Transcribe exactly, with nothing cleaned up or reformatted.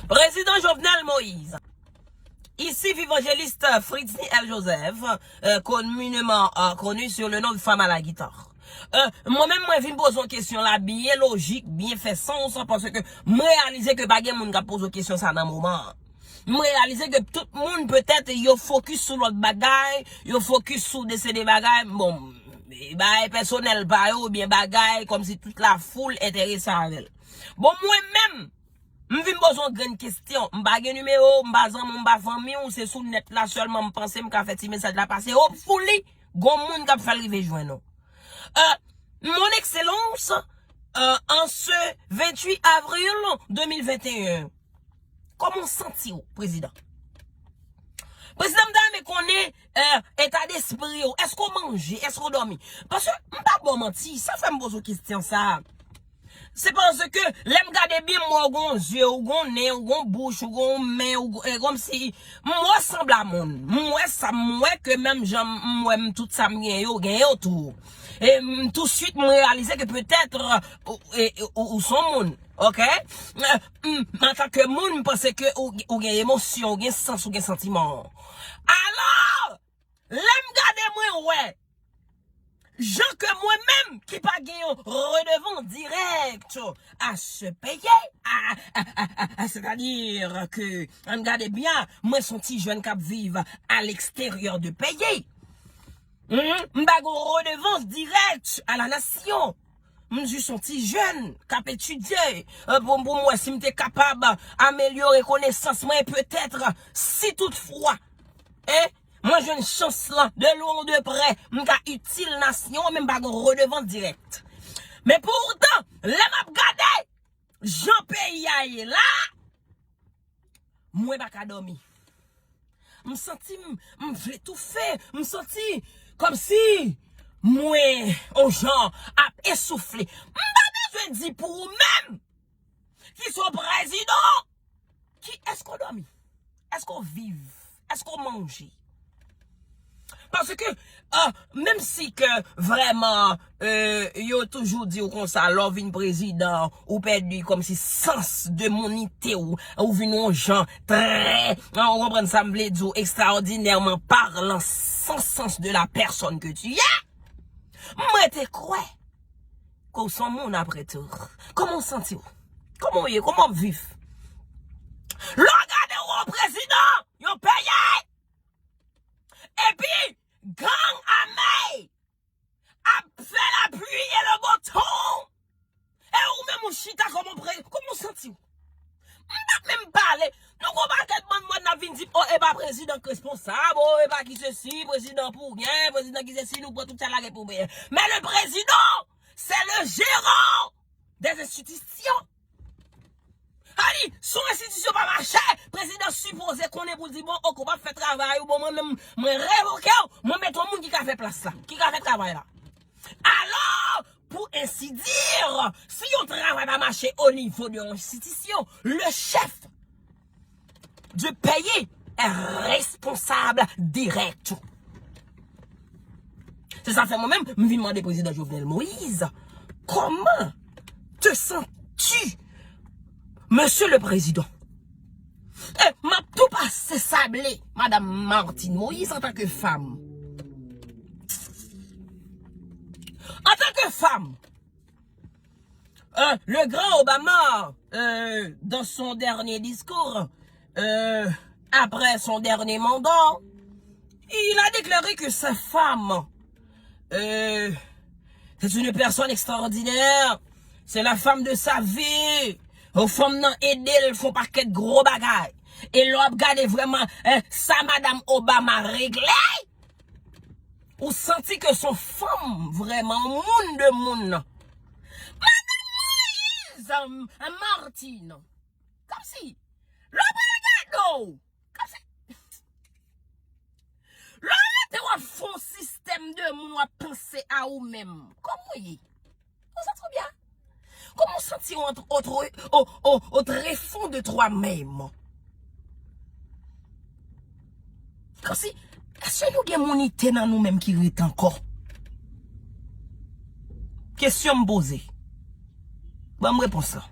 Président Jovenel Moïse. Ici Vivangeliste Fritzny L. Joseph, euh, communément euh, connu sur le nom de Femme à la guitare. Euh, mwen menm mwen vin poze yon kesyon la byen lojik, byen fè sans, paske m reyalize ke pa gen moun k ap poze kesyon sa nan moman an. M reyalize ke tout moun petèt yo fokis sou lòt bagay, yo fokis sou de se de bagay, bon, bagay pèsonèl pa yo oubyen bagay kòmsi tout la foul enterese avè l. Bon, mwen menm, m vin poze yon grenn kesyon. M pa gen nimewo w, m pa zanmi w, m pa fanmi w, se sou nèt la sèlman m panse m ka fè ti mesaj la pase. Hopefully, gon moun k ap fè l rive jwenn ou. Euh, Mon Excellence, euh, en ce vingt-huit avril deux mille vingt et un, kòman w santi w, prezidan? Prezidan, m ta renmen konnen euh, eta despri w. Èske w manje? Èske w dòmi? Paske m pa ba w manti, sa fè m poze w kesyon sa a. Se paske lè m gade byen, m wè w gon zye, w gon nen, w gon bouch, w gon men, w gon, e kòmsi m wè w sanble a moun. M wè sa, m wè ke menm jan m wè m tout sa m gen yo, gen yo tou. E m, touswit, m reyalize ke petèt ou, e, ou, ou se yon moun, oke? E, m, antanke moun, m panse ke ou, ou gen emosyon, ou gen sans, ou gen santiman. Alò, lè m gade, mwen wè jan ke mwen menm ki pa gen yon redevan dirèk a se peye, a, a, a, a, a, sètadi ke, ann gade byen, mwen se yon ti jèn k ap viv a leksteryè de peyi. Hmm? M pa gen yon redevans dirèk a la nasyon. M jis yon ti jèn k ap etidye, euh, pou, pou m wè si m te kapab amelyore konesans mwen, petèt, si toutfwa, en, mwen jwenn chans lan, de lwen ou de prè, m ka itil nasyon an, men m pa gen redevans dirèk. Men poutan, lè m ap gade jan peyi a ye la, mwen pa ka dòmi. M santi m, m vle toufe, m santi kòmsi mwen, on jan, ap esoufle. M pa bezwen di pou ou menm, ki se yon prezidan, ki, èske w dòmi? Èske w viv? Èske w manje? Paske, euh, menm si ke vrèman, euh, yo toujou di w konsa, lè w vin prezidan, ou pèdi kòmsi sans de monite w, ou vin yon jan trè, ou konprann sa m vle di w, ekstraòdinèman palan, sans sens de la personne que tu es. Mwen te kwè ke w se yon moun apre tou. Kòman w santi w? Kòman w ye? Kòman w ap viv? Lè w gade w yon prezidan, yon peyi, epi gang ame ap fè lapli e le bon tan. E ou menm ou chita kòman pre-, kòman w santi w? M p ap menm pale. Nou gon pakèt bann mòn n ap vin di, o, e pa prezidan k responsab, o, e pa ki sesi, prezidan pou gen, prezidan ki sesi, nou pran tout sa lage pou byen. Men le président, c'est le gérant des institutions. Sa di, si yon enstitisyon pa mache, prezidan sipoze konnen pou l di, bon, ok, ou p ap fè travay ou, bon, mwen menm, mwen revoke w, mwen mete yon moun ki ka fè plas la, ki ka fè travay la. Alò, pour ainsi dire, si yon travay pa mache o nivo de yon enstitisyon, le chef du pays est responsable direct. Se sa fè mwen menm, m vin mande prezidan Jovenel Moïse, comment te sens-tu, monsieur le président? E m ap tou pase sable Madam Martine Moïse antanke fanm. Antanke fanm, euh, le grand Obama, euh, dans son dernier discours, euh, après son dernier mandat, il a déclaré que sa femme, euh, c'est une personne extraordinaire. C'est la femme de sa vie. Yon fanm nan ede l fè yon pakèt gwo bagay. E lè w ap gade vrèman, eh, sa Madam Obama regle, ou santi ke se yon fanm vrèman, yon moun de moun. Madam Moïse, euh, Martine, kòmsi, lè w pral gade w, kòmsi, lè w rete w ap fè yon sistèm de moun, w ap panse a ou menm. Kòman w ye? Ou santi w byen? Kòman w santi w ant, ant, o, o, o trefon de twa menm? Kòmsi, èske nou gen monite nan nou menm ki rete ankò? Kesyon m poze. Ban m repons lan.